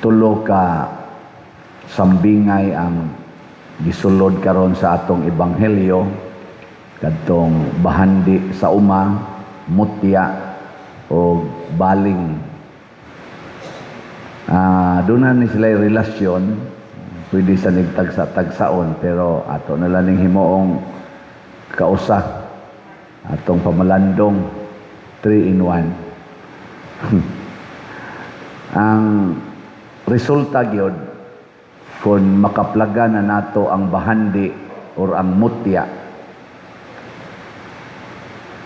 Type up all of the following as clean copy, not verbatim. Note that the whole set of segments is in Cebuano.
Tulo ka sambingay ang gisulod karon sa atong ebanghelyo, kadtong bahandi sa uma, mutya o baling. Doon na ni sila relasyon, pwede sa nigtagsa-tagsaon, pero ato na lang ning himuong kausa atong pamalandong 3 in 1. Ang resulta gyud kung makaplaga na nato ang bahandi or ang mutya,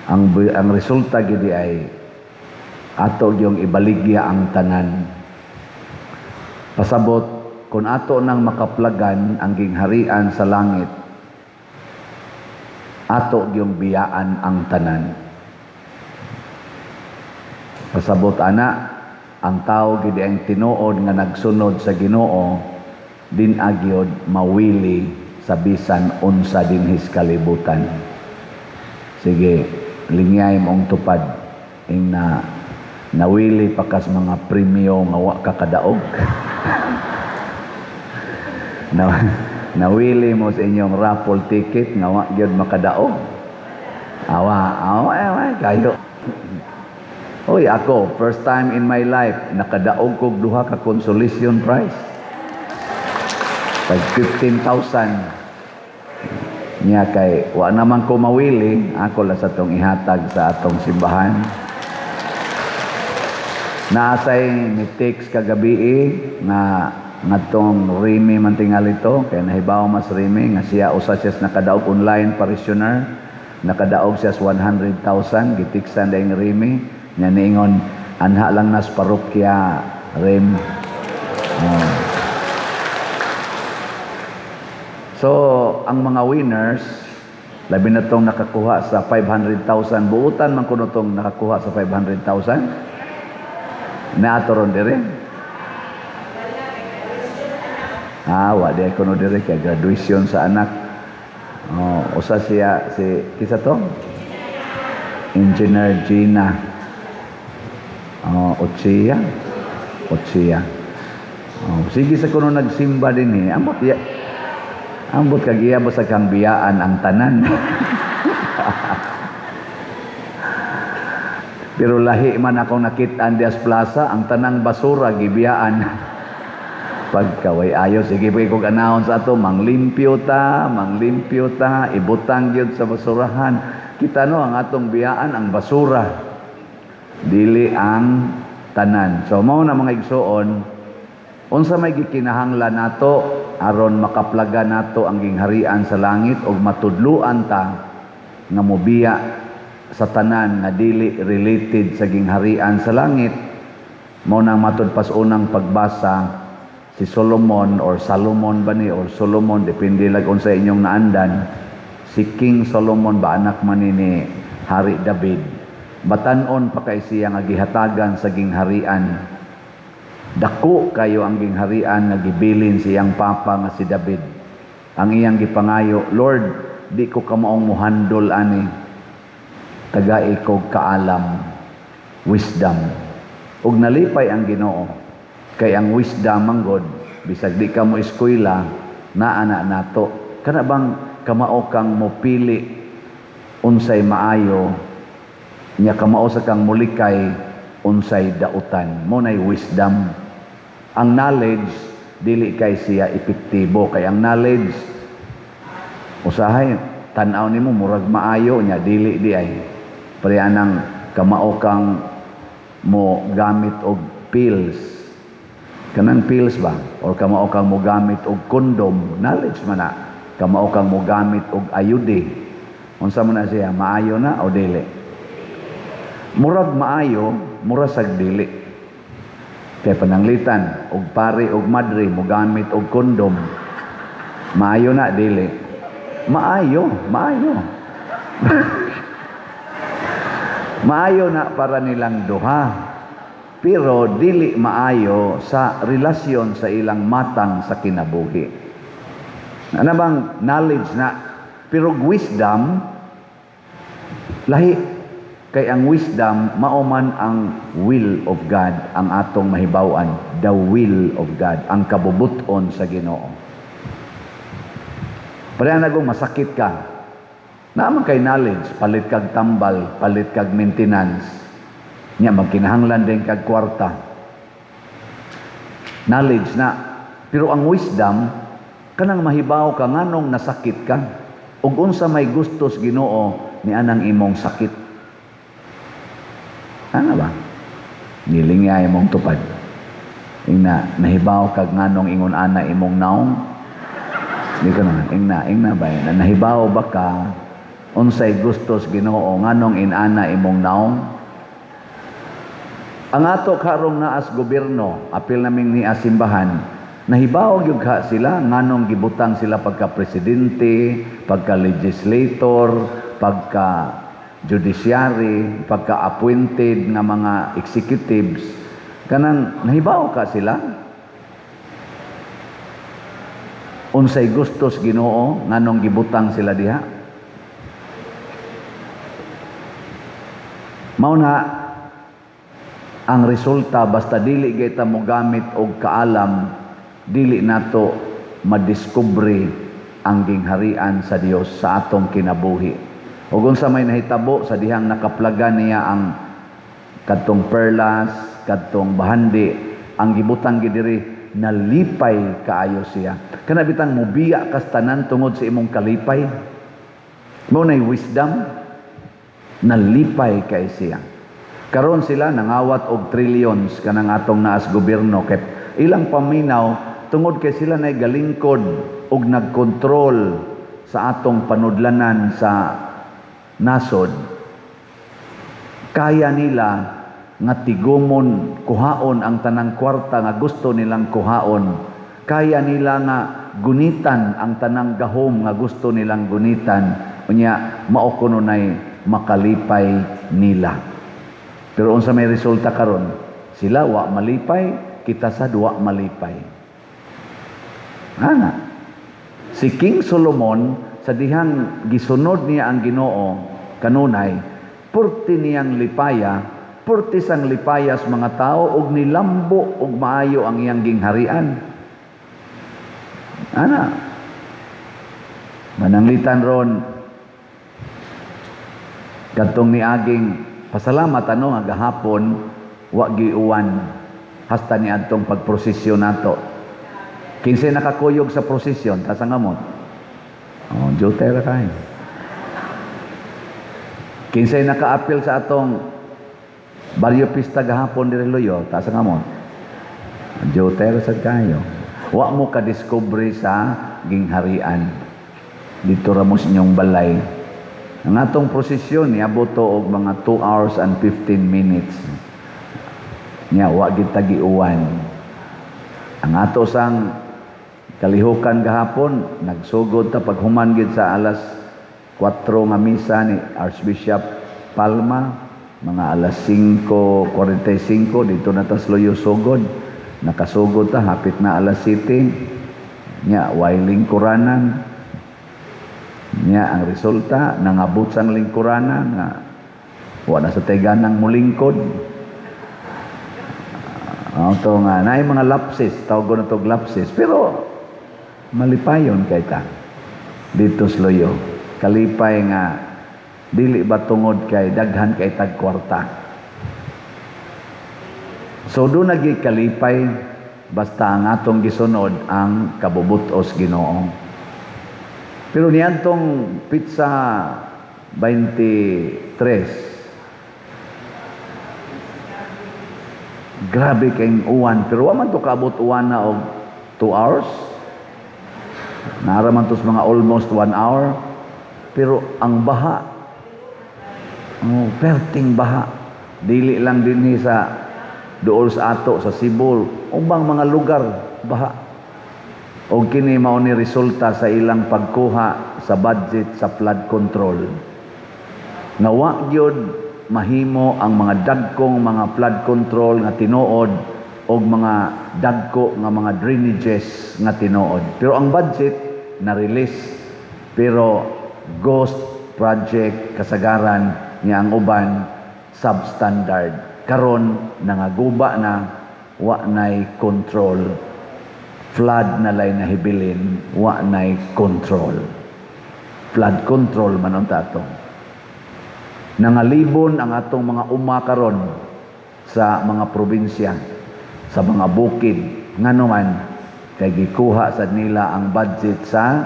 ang resulta gyud ay ato gyung ibaligya ang tanan. Pasabot, kung ato nang makaplagan ang gingharian sa langit, ato gyung biyaan ang tanan. Pasabot ana, ang tao gid ang tinuod nga nagsunod sa Ginoo din agyod mawili sa bisan unsa dinhis kalibutan. Sige, lingyay mong tupad ing na nawili pa kas mga premyo nga wa ka kadaog. Nawili mo sa inyong raffle ticket nga wa gyud makadaog. Awa, awa, awa, kayo. Oy, ako, first time in my life, nakadaog kog duha ka consolation prize. Tag 15,000. Nya kay wa naman ko mawili, ako lang sa tong ihatag sa atong simbahan. Naasay ni text kagabi nga ngadtong Rimi man tingali to, kay nahibaw mas Rimi nga siya usa siya sa nakadaog online parishioner, nakadaog siya sa 100,000. Gitiksan dayong Rimi nya, niingon, "Anha lang nas parokya, Rim." Oh. So ang mga winners, labi na tong nakakuha sa 500,000, buutan man kuno tong nakakuha sa 500,000 na ato ron dire. Ah, wa di kuno dire kay graduation sa anak. Oh, usa siya si kisa to? Engineer Gina. Oh, Ochia. Ochia. Oh, sige sa kuno nagsimba din eh. Ambot ya. Ambot kag iya ba sa kang biyaan ang tanan. Pero lahi man akong nakit-an dias plaza, ang tanang basura gibiyaan. Pagkaway ayo, sige pa kog announce ato, manglimpyo ta, manglimpyo ta, ibutang gyud sa basurahan. Kita no ang atong biyaan ang basura, dili ang tanan. So mao na, mga igsuon, unsa may gikinahanglan nato aron makaplaga nato ang gingharian sa langit ug matudluan ta nga mobiya sa tanan nga dili related sa gingharian sa langit? Mao nang matud pas unang pagbasa, si Solomon or Salomon ba ni or Solomon, depende lang unsa inyong naandan. Si King Solomon ba, anak man ni Hari David, batan-on pa kay siya nga gihatagan sa gingharian. Dako kayo ang gingharian nga gibilin siyang papa nga si David. Ang iyang gipangayo, "Lord, di ko kamaong muhandol ani, tagai kog kaalam, wisdom." Ug nalipay ang Ginoo kay ang wisdom manggod, bisag di ka mo eskwela, naa na nato. Kana bang kamao kang mopili unsay maayo nya kamao sa kang mulikay unsay dautan, mo nay wisdom. Ang knowledge, dili kay siya epektibo, kay ang knowledge usahay tan-aw nimo murag maayo nya dili di ay. Pareha nang kamao kang mo gamit og pills, kanang pills ba, or kamao kang mo gamit og condom, knowledge man na. Kamao kang mo gamit og IUD, unsa man na siya, maayo na o dili? Murag maayo, mura sag dili, kay pananglitan og pare og madre mo gamit og condom, maayo na, dili? Maayo, maayo. Maayo na para nilang duha. Pero dili maayo sa relasyon sa ilang matang sa kinabuhi. Ano bang knowledge na? Pero wisdom, lahi. Kay ang wisdom mao man ang will of God ang atong mahibaw-an, the will of God, ang kabubuton sa Ginoo. Pareha na kung masakit ka, naa man kay knowledge, palit kag tambal, palit kag maintenance. Nya magkinahanglan din kag kwarta. Knowledge na. Pero ang wisdom, kanang mahibaw ka nganong nasakit ka ug unsa may gustos Ginoo ni anang imong sakit. Ano ba? Nilingya imong tupad. Ingna, nahibaw kag nganong ingon ana imong naong. Di ko na, ingna, ingna ba? Na, nahibaw ba ka unsay gustos Ginoo nganong inana imong naong? Ang ato karong naas gobyerno, apil naming ni simbahan, nahibaw gyud ka sila nganong gibutang sila pagka presidente, pagka legislator, pagka judiciary, pagka appointed nga mga executives, kanang nahibaw ka sila unsay gustos Ginoo nganong gibutang sila diha. Mao na ang resulta, basta dili kita mogamit og kaalam, dili nato madiskubre ang gingharian sa Dios sa atong kinabuhi. Ug unsa may nahitabo sa dihang nakaplagan niya ang kadtong perlas, kadtong bahandi, ang gibutang gidiri, nalipay kaayo siya. Kana bitang mubiya kas tanan tungod sa imong kalipay. Mao nay wisdom, nalipay kay siya. Karon sila nangawat og trillions kanang atong naas gobyerno kay ilang paminaw tungod kay sila nay galingkod og nagkontrol sa atong panudlanan sa nasod. Kaya nila nga tigumon kuhaon ang tanang kwarta nga gusto nilang kuhaon. Kaya nila nga gunitan ang tanang gahom nga gusto nilang gunitan. Unya mao kuno nay makalipay nila. Pero unsa may resulta karon? Sila wa malipay, kita sad wa malipay. Ana. Si King Solomon sa dihang gisunod niya ang Ginoo kanunay, purti niyang lipaya, purti sang lipayas mga tao ug nilambo og maayo ang iyang gingharian. Ana. Mananglitan ron kadtong niaging pasalamat ano nga gahapon wa giuwan hasta ni adtong pagprosesyon nato. Kinsay nakakuyog sa prosesyon, taas ang kamot. Oh, jutera kayo. Kinsay nakaapil sa atong baryo pista gahapon diri Luyo, taas ang kamot. Jutera sad kayo. Wa mo ka-discover sa gingharian. Dito ra mo sa inyong balay. Ang atong prosesyon niabot to og mga 2 hours and 15 minutes. Nya wa gid giuwan. Ang ato sang kalihukan gahapon nagsugod ta paghuman gid sa alas 4 nga misa ni Archbishop Palma, mga alas 5:45 dito na tas Luyo sugod. Nakasugod ta hapit na alas 7. Nya way lingkuranan. Nya ang resulta nangabot sang lingkuranan nga wa na sa teganang mulingkod. To nga naay mga lapses, tawag na tog lapses, pero malipayon kay ta dito sa Luyo. Kalipay nga dili ba tungod kay daghan kay tag kwarta. So do nagi kalipay basta ang atong gisunod ang kabubutos Ginoo. Pero niadtong petsa 23, grabe kayong uwan, pero wa man to kaabot uwan na og 2 hours. Nara man to sa mga almost 1 hour. Pero ang baha, oh, perting baha. Dili lang dinhi sa duol sa ato sa Sibol, ubang mga lugar baha. Og kini mao ni resulta sa ilang pagkuha sa budget sa flood control. Nga wa gyud mahimo ang mga dagkong mga flood control nga tinuod og mga dagko nga mga drainages nga tinuod. Pero ang budget na-release, pero ghost project kasagaran niya ang uban substandard. Karon nangaguba na, wa nay control. Flood na lay nahibilin, wa nay control. Flood control man unta ato. Nangalibon ang atong mga uma karon sa mga probinsya, sa mga bukid. Ngano man? Kay gikuha sad nila ang budget sa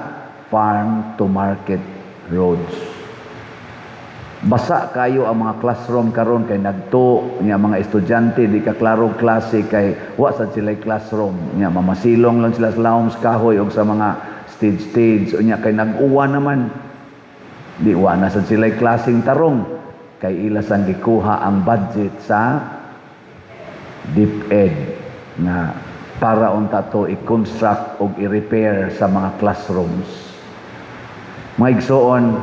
farm to market roads. Basa kayo ang mga classroom karon kay nagto niya mga estudyante, di ka klaro klase kay wa sad sila classroom niya, mamasilong lang sila sa lawom sa kahoy o sa mga stage stage. Unya kay nag-uwan naman, di wa na sad sila klaseng tarong kay ila sang gikuha ang budget sa DepEd nga para unta to i-construct og i-repair sa mga classrooms. Mga igsoon,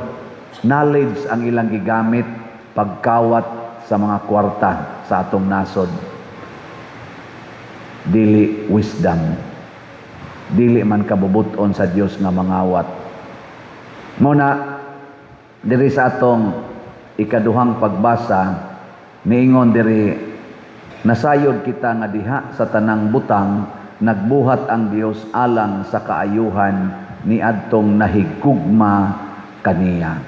knowledge ang ilang gigamit pagkawat sa mga kwarta sa atong nasod. Dili wisdom. Dili man kabubuton sa Dios nga mangawat. Muna, diri sa atong ikaduhang pagbasa, niingon diri, nasayod kita nga diha sa tanang butang nagbuhat ang Dios alang sa kaayuhan ni adtong nahigugma kaniya.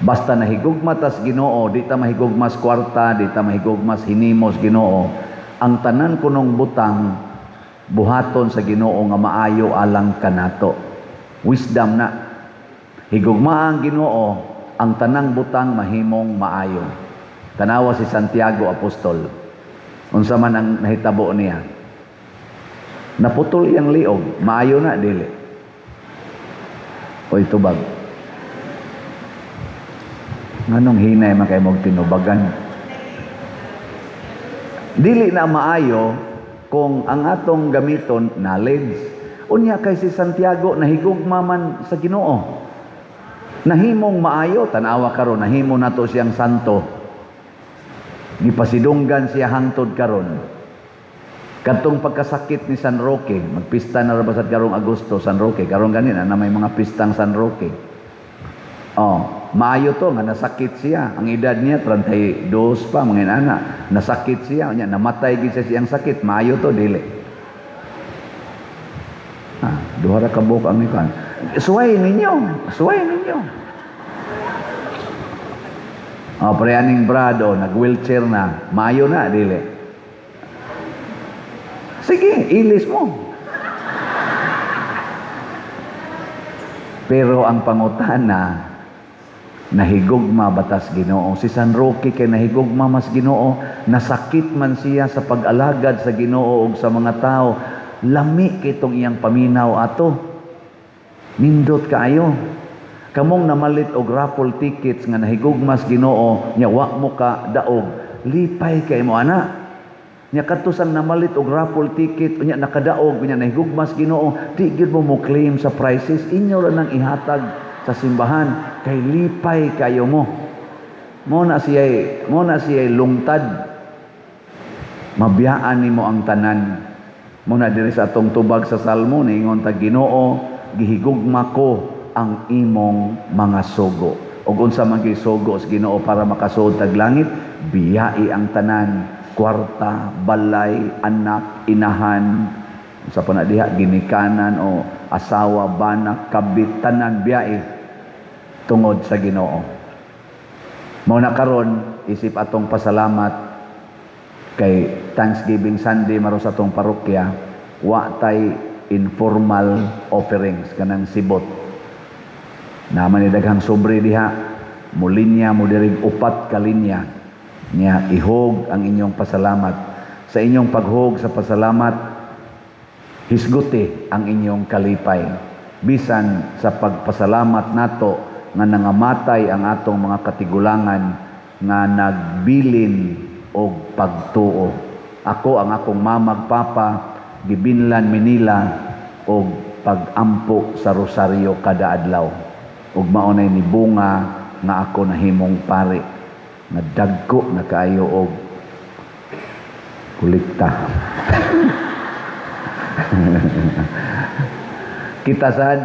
Basta nahigugma tas Ginoo, di ta mahigugmas kwarta, di ta mahigugmas hinimos Ginoo. Ang tanan kunong butang buhaton sa Ginoo nga maayo alang kanato. Wisdom na. Higugma ang Ginoo, ang tanang butang mahimong maayo. Tanawa si Santiago Apostol. Unsa man ang nahitabo niya? Naputol iyang liog, maayo na dili? Oy, tubag. Nganong hinay man kay mog tinubagan? Dili na maayo kung ang atong gamiton knowledge. Unya kay si Santiago nahigugma man sa Ginoo. Nahimong maayo, tan-awa karon, nahimo nato siyang santo. Gipasidunggan siya hangtod karon. Kadtong pagkasakit ni San Roque, magpista na ra ba sad karong Agosto, San Roque, karon gani na may mga pistang San Roque. Oh, maayo to nga nasakit siya. Ang edad niya 32 pa, mga inana. Nasakit siya, unya namatay gid siya siyang sakit. Maayo to dili? Ah, duha ra ka buok ang nikan. Suway ninyo, suway ninyo. Oh, pre aning brado, nag-wheelchair na. Maayo na dili? Sige, ilis mo. Pero ang pangutana, nahigugma batas Ginoo? Si San Roque kay nahigugma mas Ginoo, nasakit man siya sa pag-alagad sa Ginoo ug sa mga tao. Lami kitong iyang paminaw ato. Nindot kaayo. Kamong namalit og raffle tickets nga nahigugmas Ginoo, nya wa mo ka daog, lipay kay mo ana. Nya kadto sang namalit og raffle ticket, unya nakadaog, unya nahigugmas Ginoo, di gyud mo mo claim sa prizes, inyo ra nang ihatag sa simbahan kay lipay kayo mo. Mo na siya lungtad. Mabiyaan nimo ang tanan. Mo na diri sa atong tubag sa Salmo, niingon ta, "Ginoo, gihigugma ko ang imong mga sugo." Ug unsa man gisugo sa Ginoo para makasuod tag langit? Biyai ang tanan, kwarta, balay, anak, inahan, unsa pa na diha, ginikanan o asawa, bana, kabit, tanan biyai tungod sa Ginoo. Mao na karon isip atong pasalamat kay Thanksgiving Sunday maro sa atong parokya, wa tay informal offerings kanang sibot. Naman ni daghang sobre diha, mo linya mo dirig upat ka linya. Nya ihog ang inyong pasalamat. Sa inyong paghog sa pasalamat, hisguti ang inyong kalipay. Bisan sa pagpasalamat nato nga nangamatay ang atong mga katigulangan nga nagbilin og pagtuo. Ako, ang akong mamag papa, gibinlan minila og pagampo sa rosaryo kada adlaw. Ug mao nay nibunga nga ako nahimong pari nga dagko na kaayo og kolekta. Kita sad.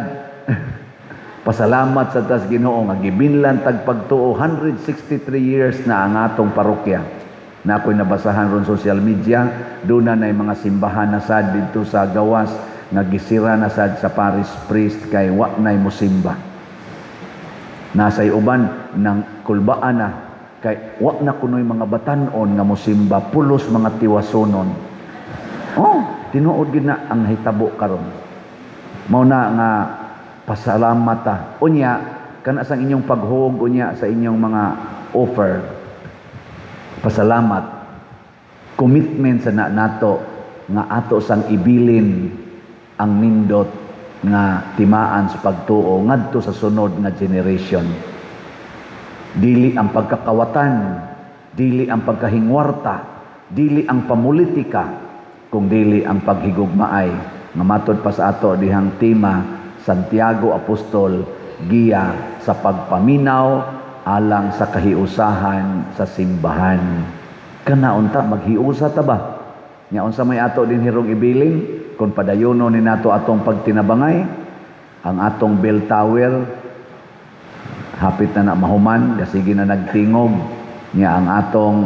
Pasalamat sa tas Ginoo nga gibinlan tag pagtuo, 163 years na ang atong parokya. Na ako'y nabasahan ron social media, doon na mga simbahan na sad didto sa gawas nga gisira na sad sa parish priest kay wa nay musimba. Nasay uban nang kulbaan na kay wa na kunoy mga batan-on nga musimba, pulos mga tiwasonon. Oh, tinuod gid na ang hitabo karon. Mao na nga pasalamat ta. Unya kana sa inyong paghug, unya sa inyong mga offer. Pasalamat. Commitment sa na nato nga ato sang ibilin ang nindot nga timaan sa pagtuo ngadto sa sunod nga generation. Dili ang pagkakawatan, dili ang pagkahingwarta, dili ang pamulitika, kung dili ang paghigugmaay nga matod pa sa ato dihang tema, Santiago Apostol, giya sa pagpaminaw alang sa kahiusahan sa simbahan. Kana unta maghiusa ta ba? Nya unsa may ato din hirong ibilin kung padayono ni nato atong pagtinabangay? Ang atong bell tower hapit na na mahuman, sige na nagtingog niya. Ang atong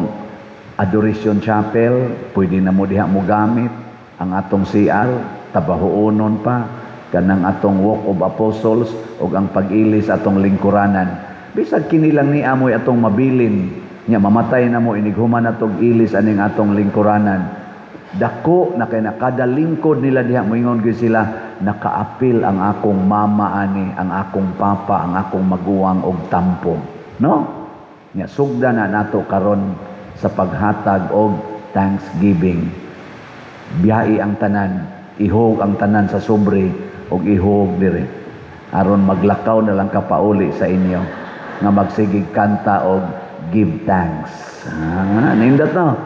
Adoration Chapel, pwede na mo diha mo gamit. Ang atong CR, tabahuonon pa. Kanang atong Walk of Apostles ug ang pag-ilis atong lingkuranan, bisag kini lang ni amoy atong mabilin nya mamatay na mo, inighuman atong ilis aning atong lingkuranan, dako na kay na kada lingkod nila diha, moingon gyud sila, "Nakaapil ang akong mama ani, ang akong papa, ang akong maguwang og tampo," no? Nya sugda na nato karon sa paghatag og thanksgiving. Biyai ang tanan, ihog ang tanan sa sobre og ihog dire aron maglakaw na lang ka pauli sa inyo nga magsigig kanta og give thanks. Ah, nindot, no?